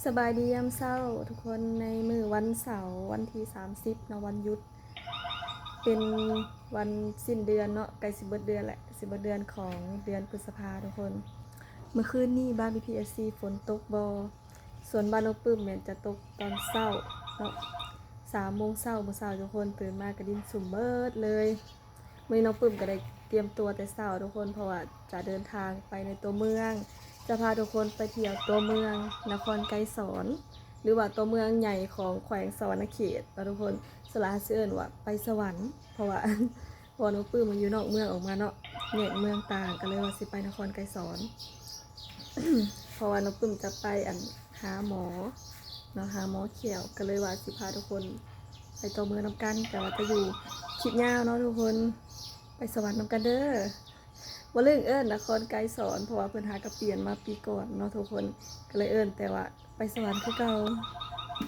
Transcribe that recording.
ສະບາຍດີຍາມເຊົ້າທຸກຄົນ ໃນມື້ວັນເສົາ ວັນທີສາມສິບເນາະ ວັນຢຸດ ເປັນວັນສິ້ນເດືອນເນາະ ໃກ້ຊິເບິດເດືອນແຫຼະ ຊິເບິດເດືອນຂອງເດືອນພຶດສະພາທຸກຄົນ. ມື້ຄືນນີ້ບ້ານພີ່ໆເອັຟຊີຝົນຕົກບໍ່? ສ່ວນບ້ານນ້ອງປຶ້ມແມ່ນຈະຕົກຕອນເຊົ້າເນາະ ສາມໂມງເຊົ້າ ມື້ເຊົ້າທຸກຄົນ ຕື່ນມາກະດິນຊຸ່ມເບິດເລີຍ. ມື້ນີ້ນ້ອງປຶ້ມກໍໄດ້ຕຽມຕົວແຕ່ເຊົ້າທຸກຄົນ ເພາະວ່າຈະເດີນທາງໄປໃນຕົວເມືອງ ຈະພາທຸກຄົນໄປທ່ຽວຕົວເມືອງນະຄອນໄກສອນ ຫຼືວ່າຕົວເມືອງໃຫຍ່ຂອງແຂວງສະຫວັນນະເຂດເນາະທຸກຄົນ. ສ່ວນຫຼາຍເຮົາຊິເອີ້ນວ່າໄປສະຫວັນ ເພາະວ່າ ເພາະວ່ານ້ອງປຶ້ມມັນຢູ່ນອກເມືອງອອກມາເນາະ ແຍກເມືອງຕ່າງ ກໍເລີຍວ່າຊິໄປນະຄອນໄກສອນ ເພາະວ່ານ້ອງປຶ້ມຈະໄປ ອັນ ຫາໝໍເນາະ ຫາໝໍແຂ້ວ ກໍເລີຍວ່າຊິພາທຸກຄົນໄປຕໍ່ເມືອງນຳກັນ ແຕ່ວ່າຈະຢູ່ຄລິບຍາວເນາະທຸກຄົນ. ໄປສະຫວັນນຳກັນເດີ. ບໍ່ລືມເອີ້ນນະຄອນໄກສອນ ເພາະວ່າເພິ່ນຫາກະປ່ຽນມາປີກ່ອນເນາະທຸກຄົນ ກໍເລີຍເອີ້ນແຕ່ວ່າໄປສະຫວັນຄືເກົ່າ.